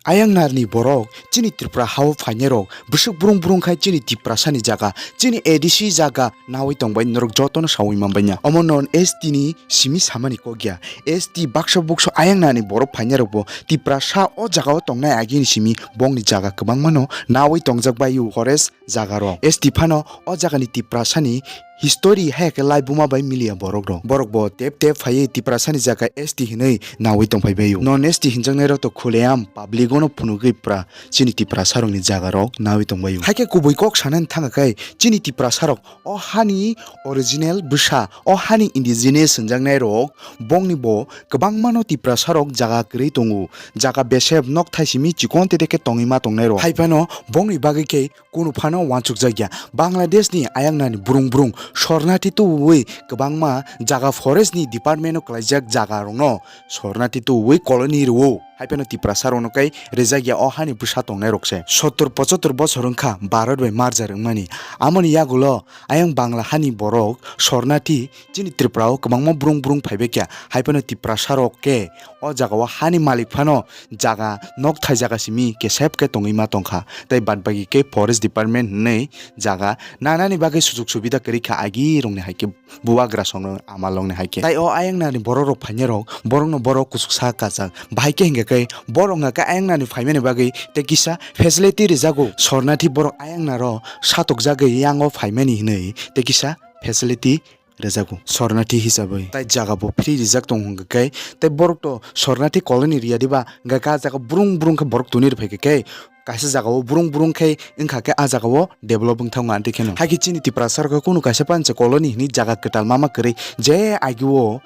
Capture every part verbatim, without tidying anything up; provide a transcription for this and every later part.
Ayang narni borok chini Tripura hao phainai rok bwswk brung brung khai chini Tiprasani jaga, chini A D C jaga nawi tongbai norok jotono sawi manbaina. Omo non S T ni simi samani kok ya. S T baksa bukso ayang narni borok phainai rok bo Tiprasa o jaga o tongnai agini simi bongni jaga kwbangmano nawi tongjak bai o forest jaga rok. S T phano o jagani Tiprasani history hai khe laibuma bai miliya borok rok. Borok bo tep tep phaiwi Tiprasani jaga S T hinwi nawi tongphai bai o. Non S T hinjaknai rok to khuleam public ono phunugwi pra chini Tiprasa rokni jaga rok nawi tongbai o. Hai khe kubui kok sanani thangkha khe chini Tiprasa rok o hani original bwsa, o hani indigenous hinjaknai rok bongni bo kwbangmano Tiprasa rok jaga kwrwi tongo. Jaga besep nok thaisimi chikon tete khe tongwi ma tongnai rok. Hai phano bongni bagwi khe kunu phano wansukjak ya. Bangladesh ni ayang nani brung brung sornati tubuwi kwbangma jaga forest ni department o kwlaijak jaga rokno sornati tubuwi colony rwo. Hai phano Tiprasa rokno kai rijak ya o hani bwsa tongnai rok se. Sottor pochottor bosor wngkha Bharat bai merger wngmani. Amoni yagulo ayang Bangla hani borok sornati chini Tripura o kwbangma brung brung phaibai kha. Hai phano Tiprasa rok khe o jaga o hani malik phano jaga nok thai jaga simi kesep khe tongwi ma tongkha. Tei bad bagi khe forest department hinwi jaga nanani bagwi sujuk subida kwrwi kha agi rokni hai khe bubagra songno ama lokni hai khe. Tai o ayang nani borok rok phainai rok borokno borok kuchuk sa kachak. Bahai khe hingkha khe borok hingkha khe ayang nani phaimani bagwi tei kisa facility rijago. Sornathi borok ayang naro satokjagwi yango phaimani hinwi tei kisa facility rijago sornathi hisabwi. Tai jaga bo free rijak tongo hwnkhe khe, tei borok to sornathi colony riya diba, hwnkhe khe ah jaga brung brung khe borok tuni rwphai khe, khe kaisa jaga o brung brung khe wngkha khe ah jaga o develop wng thango anti kheno. Hakhe chini Tiprasa rok khe kunu kaisa pancha colony hinwi jaga kwtal mama kwrwi je agi o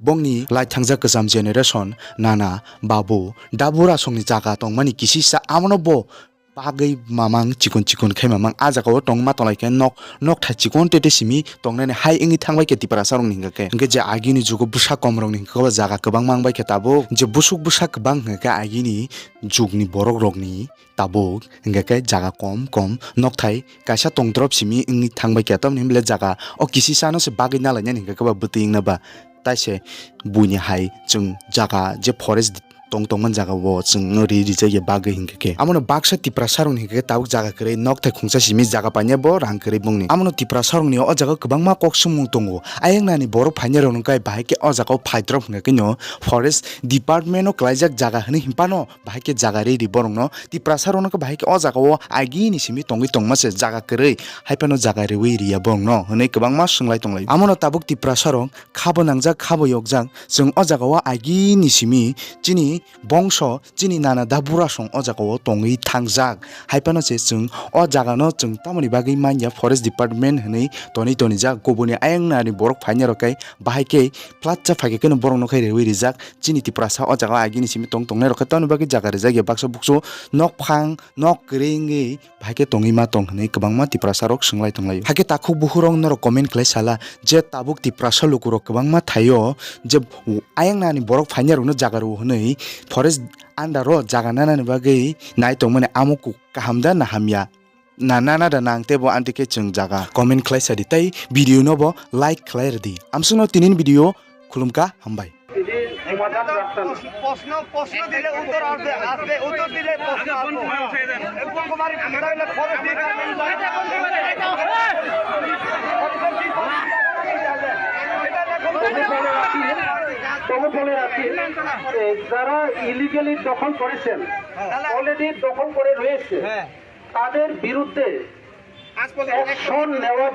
bongni lai thangjak kwcham generation nana babu dabura songni jaga tongmani kisisa, amono bo bagwi mamang chikon chikon khai mamang. Ah jaga o tongma tonglaikhe nok, nok thai chikon tete simi tongnani hai wngwi thangbai khe Tiprasa rokni hingkha khe. Hingkhe je agini jugo bwsa kom rokni hingkha khe jaga kwbang mangbai khe tabuk. Je busuk bwsa kwbang hingkha khe agini jugni borok rokni tabuk hingkha khe jaga kom kom nok thai kaisa tongdrop simi wngwi thangbai khe. Tamoni hwnle jaga o kisisa no se bagwi nalainani hingkha khe ba bwtwi wngna ba. Taise buini hai chwng jaga je forest tong tongmani jaga o chwng no ri rijak ya bagwi hinkhe khe. Amono baksa Tiprasa rokni hinkhe khe tabuk jaga kwrwi nok thai khungsa simi jaga paina bo rang kwrwi bongni. Amono Tiprasa rokni o jaga kwbangma kok sumung tongo. Ayang nani borok phainai rokno kai bahai khe o jaga o phaidrop hinkhe khe no forest department o kwlaijak jaga hinwi hinphano bahai khe jaga ri ri borokno. Tiprasa rokno khe bahai khe o jaga o agini simi tongwi tongma se jaga kwrwi hai phano jaga riwi riya borokno hinwi kwbangma swngwlai tonglai. Amono tabuk Tiprasa rok khabo nangjak, khabo yokjak. Chwng o jaga o agini simi chini bongso, chini nana dabura song o jaga o tongwi thangjak. Hai phano se chwng o jaga no chwng tamoni bagwi manya forest department hinwi tonwi tonijak. Kubuni ayang nani borok phainai rok khe bahai khe flat cha phai khe kheno borok no khai rewi rijak. Chini Tiprasa o jaga o agini simi tong tongnai rok khe tamoni bagwi jaga rijak ya baksa buksu nok phang nok kwrwi wngwi bahai khe tongwi ma tong hinwi kwbangma Tiprasa rok swngwlai tonglaio. Hakhe takhuk bukhuk rok norok comment khlai sala je tabuk Tiprasa lukurok kwbangma thaio je ayang nani borok phainai rokno jaga rwo hinwi forest under o jaga nanani bagwi nai tongmani amo kuk kaham da na hamya? Na nana da nang teibo anti khe chwng jaga comment khlai sadi tei video no bo like khlai rwdi. Amsukno tinin video khulumkha, hambai. প্রশ্ন, প্রশ্ন দিলে উত্তর আসবে, আসবে, উত্তর দিলে প্রশ্ন আসবে। এরকম কুমারী কি ধরনের খরচ দিয়ে তবু বলে রাখি, এ, যারা ইলিগালি দখল করেছেন, অলরেডি দখল করে রয়েছে, তাদের বিরুদ্ধে অ্যাকশন নেওয়ার